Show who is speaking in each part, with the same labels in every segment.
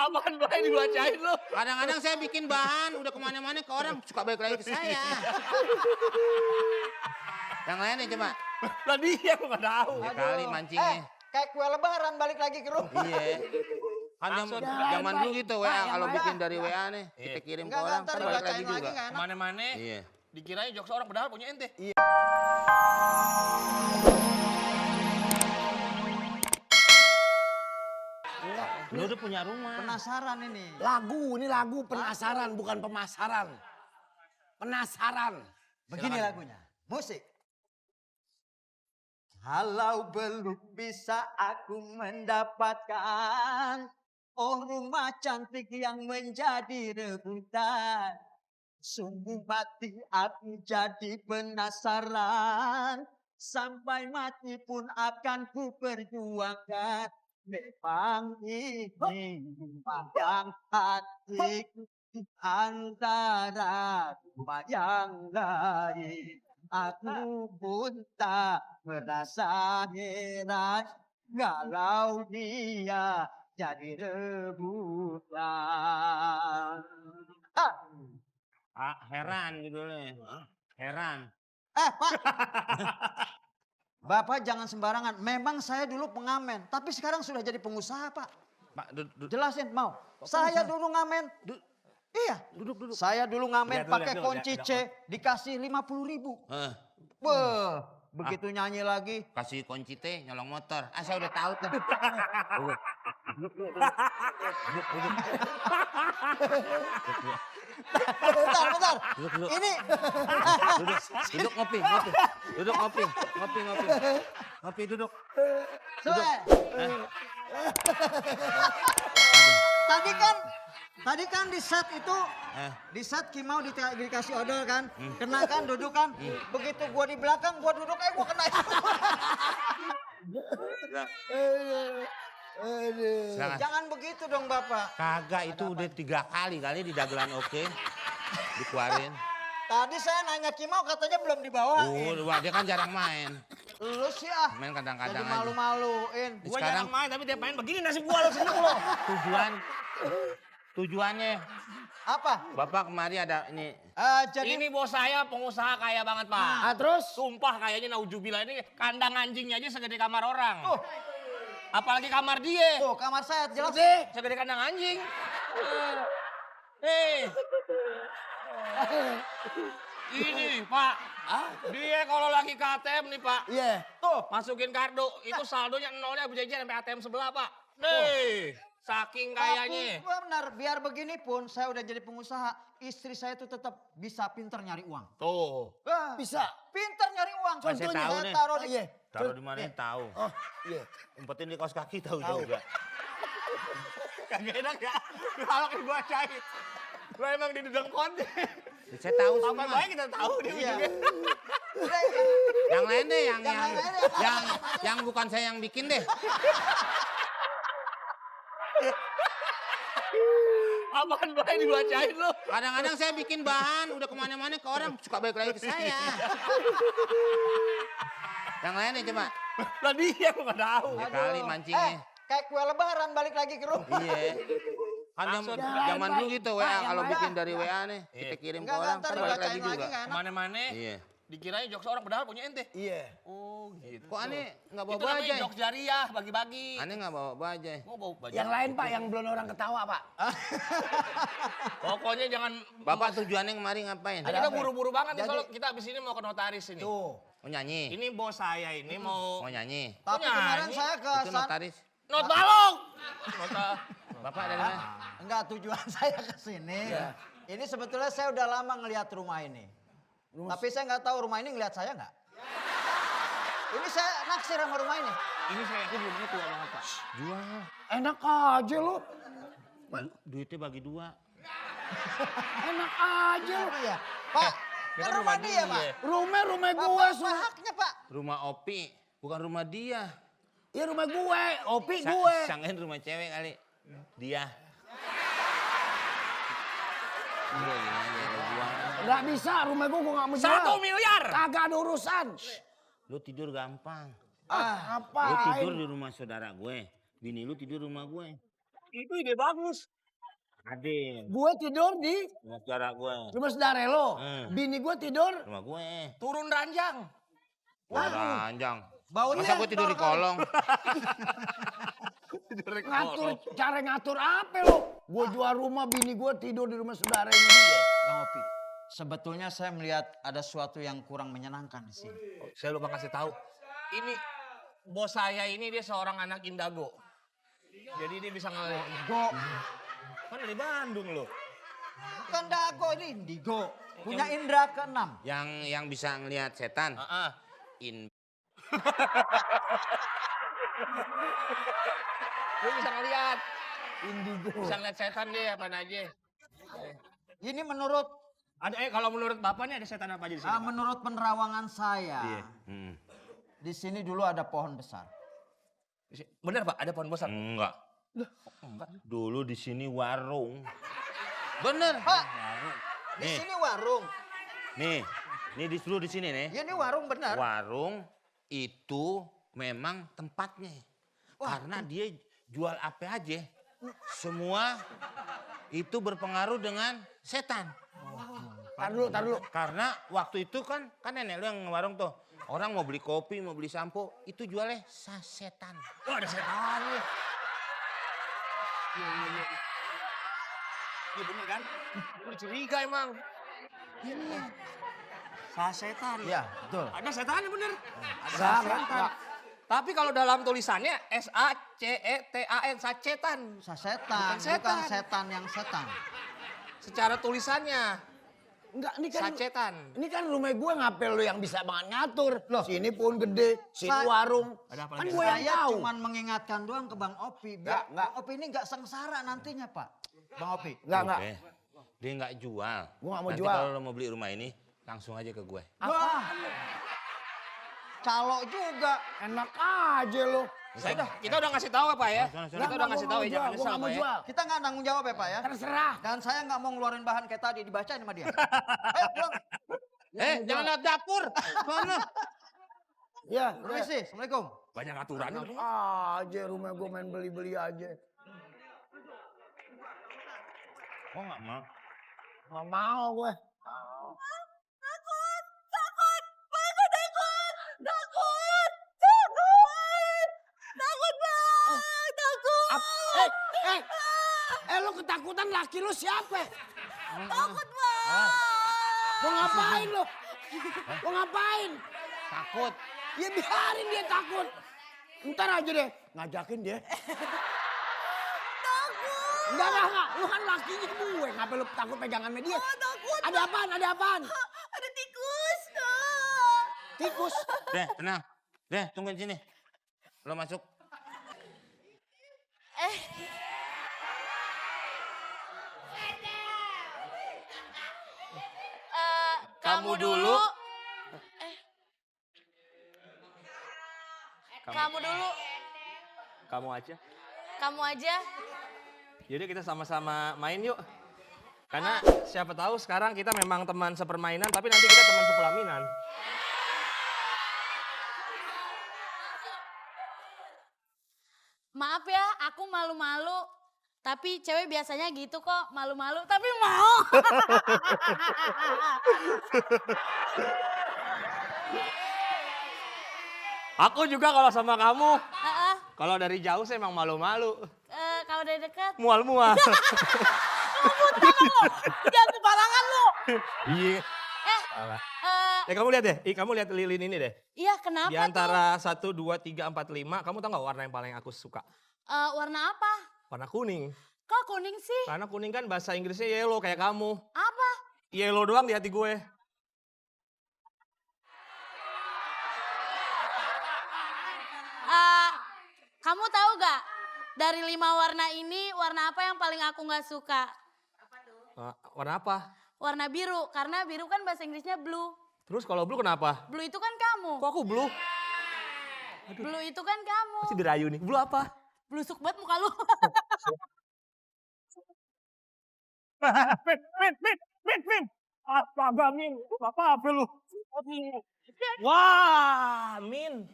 Speaker 1: Apaan baik dibacain lu?
Speaker 2: Kadang-kadang saya bikin bahan, udah kemana-mana ke orang, suka balik lagi ke saya. Yang lainnya coba.
Speaker 1: Lah dia gua nggak tahu.
Speaker 2: Ya kali mancingnya.
Speaker 3: Kayak kue lebaran balik lagi ke rumah.
Speaker 2: Iya. Kan zaman dulu gitu WA, kalau bikin dari WA nih, kita kirim ke orang,
Speaker 3: Ntar
Speaker 2: kan balik lagi
Speaker 3: dibacain lagi
Speaker 2: juga.
Speaker 3: nggak enak.
Speaker 1: Kemana-mana
Speaker 2: Iya.
Speaker 1: dikirain jokes orang padahal punya ente.
Speaker 3: Iya.
Speaker 2: Lu udah punya rumah.
Speaker 3: Penasaran ini.
Speaker 4: Ini lagu penasaran bukan pemasaran. Penasaran.
Speaker 3: Begini lagunya. Musik. Kalau belum bisa aku mendapatkan rumah cantik yang menjadi rebutan. Sungguh mati aku jadi penasaran. Sampai mati pun akan ku perjuangkan. Memang ini padang hatiku antara rumah yang lain. Aku pun tak merasa heran kalau dia jadi rebutan.
Speaker 2: Heran judulnya. Heran.
Speaker 3: Pak. Bapak jangan sembarangan. Memang saya dulu pengamen, tapi sekarang sudah jadi pengusaha, Pak.
Speaker 2: Pak,
Speaker 3: Jelasin mau. Saya dulu ngamen. Iya.
Speaker 2: Duduk.
Speaker 3: Saya dulu ngamen
Speaker 1: Lihat dulu,
Speaker 3: pakai
Speaker 1: lihat dulu,
Speaker 3: kunci
Speaker 1: lihat
Speaker 3: C, dikasih 50.000. Beuh, begitu nyanyi lagi.
Speaker 2: Kasih kunci teh, nyolong motor. Saya udah tahu tuh.
Speaker 3: Bentar.
Speaker 2: Duduk.
Speaker 3: Ini
Speaker 2: Duduk ngopi. Duduk ngopi. Ngopi duduk.
Speaker 3: Soe. Tadi kan di set itu, di set Kimau dikasih odol kan, kena kan duduk kan, begitu gua di belakang gua duduk gua kena.
Speaker 2: Silakan.
Speaker 3: Jangan begitu dong Bapak.
Speaker 2: Kagak, itu udah 3 kali di dagelan oke. Dikeluarin.
Speaker 3: Tadi saya nanya Kimau katanya belum dibawain.
Speaker 2: Dia kan jarang main.
Speaker 3: Lu sih ah.
Speaker 2: Main kadang-kadang
Speaker 3: Jadi
Speaker 2: aja.
Speaker 3: malu-maluin.
Speaker 1: Gua
Speaker 2: Sekarang
Speaker 1: jarang main tapi dia main begini nasib gua lu senyum lu.
Speaker 2: Tujuannya
Speaker 3: Apa?
Speaker 2: Bapak kemari ada ini.
Speaker 3: Jadi
Speaker 1: Ini bos saya pengusaha kaya banget, Pak.
Speaker 4: Terus?
Speaker 1: Sumpah kayaknya naujubillah ini kandang anjingnya aja segede kamar orang.
Speaker 3: Tuh.
Speaker 1: Apalagi kamar dia.
Speaker 3: tuh kamar saya jelas.
Speaker 1: Segede kandang anjing. Ini Pak, dia kalau lagi ke ATM nih Pak,
Speaker 4: Iya.
Speaker 1: tuh masukin kartu, itu saldonya nolnya berjajar sampai ATM sebelah Pak. Nih, saking kayanya.
Speaker 3: Tapi benar, biar begini pun saya udah jadi pengusaha, istri saya tuh tetap bisa pinter nyari uang.
Speaker 1: Tuh,
Speaker 4: Bisa.
Speaker 3: Pinter nyari uang.
Speaker 2: Saya tahu
Speaker 3: saya
Speaker 2: nih.
Speaker 3: taruh di
Speaker 4: Iya.
Speaker 2: Taruh di mana tahu.
Speaker 4: Oh, iya.
Speaker 2: Umpetin di kaos kaki tahu juga.
Speaker 1: kagak enak ya, kalau gua cair. Lo emang di duduk konten.
Speaker 2: Saya tahu
Speaker 1: Apa
Speaker 2: semua.
Speaker 1: baik kita tahu di
Speaker 3: Iya.
Speaker 1: ujungnya.
Speaker 2: Yang lain deh,
Speaker 3: Yang lain deh.
Speaker 2: yang bukan saya yang bikin deh.
Speaker 1: Apaan baik dibacain lu?
Speaker 2: Kadang-kadang saya bikin bahan, udah kemana-mana ke orang, suka balik lagi ke saya. Yang lainnya coba.
Speaker 1: Lah dia gua nggak tahu.
Speaker 2: Ya kali mancingnya.
Speaker 3: Kayak kue lebaran balik lagi ke rumah.
Speaker 2: Iya. Kan zaman dulu gitu WA, kalau bikin dari WA nih, kita kirim ke orang,
Speaker 3: Ntar
Speaker 2: kan balik lagi
Speaker 3: dibacain lagi
Speaker 2: juga.
Speaker 3: nggak enak.
Speaker 1: Kemana-mana
Speaker 2: Iya.
Speaker 1: dikirain jokes orang padahal punya ente.
Speaker 4: Iya.
Speaker 1: Oh gitu.
Speaker 2: Kok aneh nggak bawa
Speaker 1: Itu namanya
Speaker 2: bajai?
Speaker 1: jokes jariah, bagi-bagi.
Speaker 2: Aneh nggak bawa bajai.
Speaker 1: Mau bawa baju.
Speaker 4: Yang lain Pak, yang belum orang ketawa Pak.
Speaker 1: Pokoknya jangan.
Speaker 2: Bapak tujuannya kemari ngapain?
Speaker 1: Kita buru-buru banget nih soalnya kita abis ini mau ke notaris ini.
Speaker 4: Tuh.
Speaker 2: Mau nyanyi?
Speaker 1: Ini bos saya ini mau
Speaker 2: Mau nyanyi?
Speaker 3: Tapi
Speaker 1: nyanyi.
Speaker 3: kemarin saya ke
Speaker 2: Itu notaris.
Speaker 1: not balok. Nota.
Speaker 2: Bapak dari mana?
Speaker 3: Enggak, tujuan saya ke sini. Ini sebetulnya saya udah lama ngelihat rumah ini. Tapi saya nggak tahu rumah ini ngelihat saya nggak. Ini saya naksir sama rumah ini.
Speaker 1: Ini saya yakin rumahnya tua banget Pak.
Speaker 2: Jual.
Speaker 4: Enak aja lu.
Speaker 2: Duitnya bagi 2.
Speaker 4: Enak aja lu.
Speaker 3: Iya, Pak.
Speaker 1: kita
Speaker 3: Kan rumah
Speaker 1: rumah
Speaker 3: dia,
Speaker 1: dia.
Speaker 3: Pak.
Speaker 4: Rumah
Speaker 3: Pak,
Speaker 4: gue
Speaker 3: Pak, haknya, Pak.
Speaker 2: Rumah Opi, bukan rumah dia.
Speaker 4: Ya rumah gue, Opi gue.
Speaker 2: Sangin rumah cewek kali. Dia.
Speaker 4: Gak bisa, rumah gue gak mau jual.
Speaker 1: 1 miliar.
Speaker 4: Kagak ada urusan.
Speaker 2: Lu tidur gampang. Lu
Speaker 4: Ngapain?
Speaker 2: tidur di rumah saudara gue. Bini lu tidur di rumah gue.
Speaker 1: Itu ide bagus.
Speaker 2: Adin.
Speaker 4: Gue tidur di
Speaker 2: Rumah saudara gue.
Speaker 4: rumah saudara lo.
Speaker 2: Hmm.
Speaker 4: Bini gue tidur.
Speaker 2: Rumah gue.
Speaker 1: Turun ranjang.
Speaker 2: Ranjang.
Speaker 3: Baunya
Speaker 2: Masa gue tidur di kolong?
Speaker 4: Cara ngatur apa lo? Gue jual rumah, bini gue tidur di rumah saudaranya dia.
Speaker 3: Bang Opi, sebetulnya saya melihat ada sesuatu yang kurang menyenangkan di sini.
Speaker 1: Saya lupa kasih tahu. Ini bos saya ini dia seorang anak Indago. Jadi dia bisa
Speaker 3: Go,
Speaker 1: kan dari Bandung loh.
Speaker 3: bukan dago ini indigo. Punya indera keenam.
Speaker 2: Yang bisa ngelihat setan.
Speaker 1: Heeh. Lu bisa ngeliat.
Speaker 4: Indigo.
Speaker 1: Bisa ngeliat setan dia apa aja.
Speaker 3: Ini menurut
Speaker 1: Kalau menurut Bapak nih ada setan apa aja di sini? Pak?
Speaker 3: menurut penerawangan saya.
Speaker 1: Iya.
Speaker 2: Hmm.
Speaker 3: Di sini dulu ada pohon besar.
Speaker 1: Bener Pak, ada pohon besar.
Speaker 2: Enggak.
Speaker 1: Enggak.
Speaker 2: Dulu di sini warung. Bener.
Speaker 3: Pak, di
Speaker 2: Nih.
Speaker 3: sini warung.
Speaker 2: Nih disuruh di sini nih.
Speaker 3: Ya ini warung benar.
Speaker 2: Warung itu memang tempatnya. Karena dia jual apa aja. Semua itu berpengaruh dengan setan.
Speaker 4: Tar dulu.
Speaker 2: Karena waktu itu kan nenek lu yang warung tuh. Orang mau beli kopi, mau beli sampo, itu jualnya sasetan.
Speaker 1: Oh ada setan nih. Iya. Iya bener kan? Gue curiga emang. Iya. Sasetan.
Speaker 3: Iya, betul.
Speaker 1: Ada setannya bener.
Speaker 4: Enggak.
Speaker 1: Tapi kalau dalam tulisannya SACETAN, sacetan.
Speaker 3: Sasetan,
Speaker 1: Bukan setan.
Speaker 3: bukan setan yang setan.
Speaker 1: Secara tulisannya
Speaker 4: Enggak, ini kan
Speaker 1: sacetan.
Speaker 4: ini kan rumah gue, ngapel lo yang bisa banget ngatur. Loh, sini pun gede, sini
Speaker 3: Sa-
Speaker 4: warung.
Speaker 1: Ada apa
Speaker 4: Kan
Speaker 1: lagi?
Speaker 4: gue yang
Speaker 3: Saya
Speaker 4: tahu.
Speaker 3: cuma mengingatkan doang ke Bang Opi.
Speaker 4: Enggak.
Speaker 3: Bang Opi ini nggak sengsara nantinya, Pak. Bang Opi.
Speaker 4: Enggak.
Speaker 2: Oke. Dia nggak jual.
Speaker 4: Gua nggak mau
Speaker 2: Nanti
Speaker 4: jual.
Speaker 2: kalau lo mau beli rumah ini, langsung aja ke gue.
Speaker 3: Wah. Calo juga.
Speaker 4: Enak aja lo.
Speaker 1: Kita udah ngasih tahu Pak ya.
Speaker 2: Sana, sana.
Speaker 1: Kita udah ngasih tahu ya, jangan
Speaker 4: Gue
Speaker 1: nyesal
Speaker 4: nggak mau
Speaker 1: Pak ya.
Speaker 4: jual.
Speaker 3: Kita nggak tanggung jawab ya, Pak ya.
Speaker 4: Terserah.
Speaker 3: Dan saya nggak mau ngeluarin bahan kayak tadi dibacain sama dia. Ayo pulang.
Speaker 2: Jangan lewat dapur. Sana.
Speaker 4: Ya,
Speaker 3: Permisi, Assalamualaikum.
Speaker 1: Banyak aturan.
Speaker 4: enak aja rumah gue main beli-beli aja.
Speaker 2: Kok nggak mau?
Speaker 4: Nggak mau gue. Lo ketakutan, laki lo siapa?
Speaker 5: Takut Bang.
Speaker 4: Mau ngapain lo? Mau ngapain?
Speaker 2: Takut.
Speaker 4: Ya biarin dia takut. Ntar aja deh, ngajakin dia.
Speaker 5: Takut.
Speaker 4: Enggak. Lu kan lakinya gue, ngapain lu takut pegangan media?
Speaker 5: Oh, takut.
Speaker 4: Ada apaan?
Speaker 5: Ada tikus.
Speaker 4: Tikus.
Speaker 2: Deh, tenang. Deh, tungguin sini. Lo masuk.
Speaker 1: Kamu dulu.
Speaker 5: Kamu dulu.
Speaker 1: Kamu aja.
Speaker 5: Kamu aja.
Speaker 1: Yaudah kita sama-sama main yuk. Karena siapa tahu sekarang kita memang teman sepermainan, tapi nanti kita teman sepelaminan.
Speaker 5: Maaf ya, aku malu-malu. Tapi cewek biasanya gitu kok, malu-malu. Tapi mau.
Speaker 1: Aku juga kalau sama kamu,
Speaker 5: Heeh.
Speaker 1: kalau dari jauh saya emang malu-malu.
Speaker 5: Kalau dari dekat.
Speaker 1: Mual-mual.
Speaker 5: Jangan sembarangan lu.
Speaker 1: Iya.
Speaker 5: Eh,
Speaker 1: Kamu lihat deh, kamu lihat lilin ini deh.
Speaker 5: iya kenapa
Speaker 1: Di antara 1, 2, 3, 4, 5, kamu tahu nggak warna yang paling aku suka?
Speaker 5: tuh? Warna apa?
Speaker 1: Warna kuning.
Speaker 5: Kok kuning sih?
Speaker 1: Karena kuning kan bahasa Inggrisnya yellow kayak kamu.
Speaker 5: Apa?
Speaker 1: Yellow doang di hati gue.
Speaker 5: Kamu tahu gak? Dari 5 warna ini, warna apa yang paling aku gak suka?
Speaker 1: Warna apa?
Speaker 5: Warna biru, karena biru kan bahasa Inggrisnya blue.
Speaker 1: Terus kalau blue kenapa?
Speaker 5: Blue itu kan kamu.
Speaker 1: Kok aku blue?
Speaker 5: Blue itu kan kamu.
Speaker 1: Masih dirayu nih. Blue apa?
Speaker 5: Blusuk banget muka lu.
Speaker 1: Min. Apa Min? Apa lu? Wah, Min.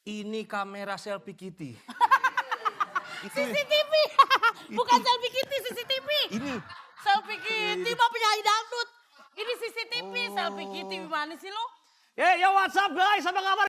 Speaker 1: Ini kamera selfie Kitty.
Speaker 5: CCTV. Bukan selfie kitty, CCTV.
Speaker 2: Ini.
Speaker 5: Selfie kitty mah penyanyi dangdut. Ini CCTV, selfie kitty gimana sih lo?
Speaker 1: Ya what's up guys, apa kabar?